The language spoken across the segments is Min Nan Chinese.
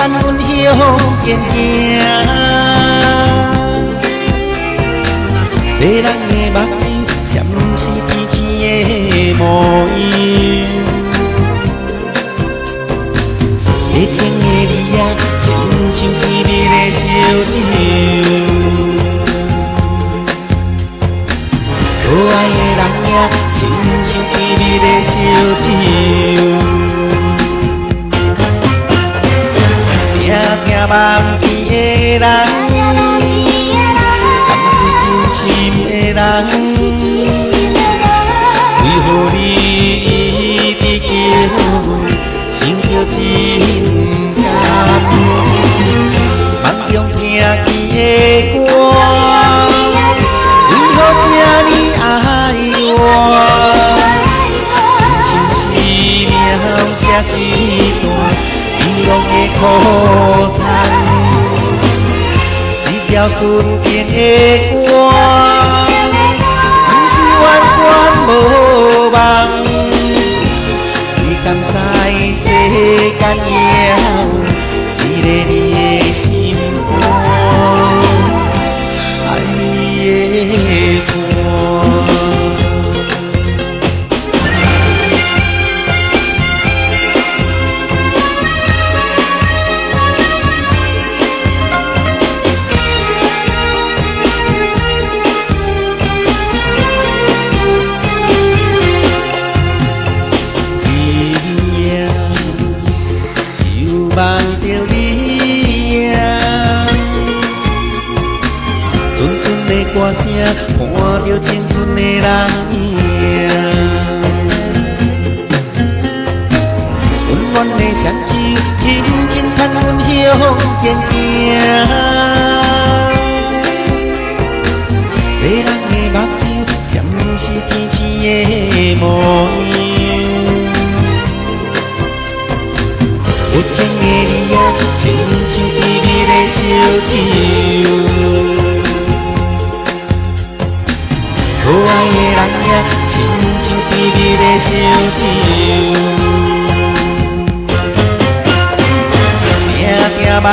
牵阮向前行。迷人的目睭，闪是天星的模样。热情的你啊，亲像甜蜜的烧酒。可爱的人影，亲像甜蜜的烧酒。定定梦见的人，敢是真心的人？为何你一直叫阮想著真甘？梦中听见的歌，为何这呢爱我？亲像是描写一段悲凉的苦叹，这条纯情的歌，毋是完全无梦。你敢知世间也有一个你的心肝，爱你的伴。今夜又梦著你影，阵阵的歌声伴著青春的人影，温暖的双手轻轻牵阮向前行。迷人的目睭，闪是天星的模样。热情的你啊，亲像甜蜜的烧酒。可爱的人影，亲像甜蜜的烧酒。定定梦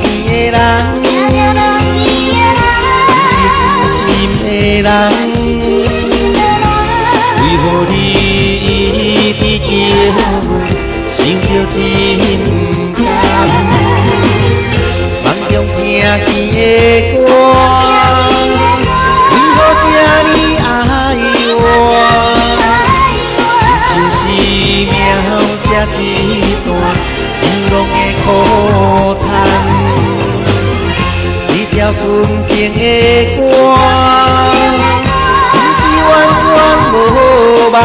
见的人，敢是真心的人？为何你一直叫阮想著真甘？梦中听见的歌，为何这呢爱我？亲像是描写一段悲凉的苦叹，这条纯情的歌，毋是完全无梦。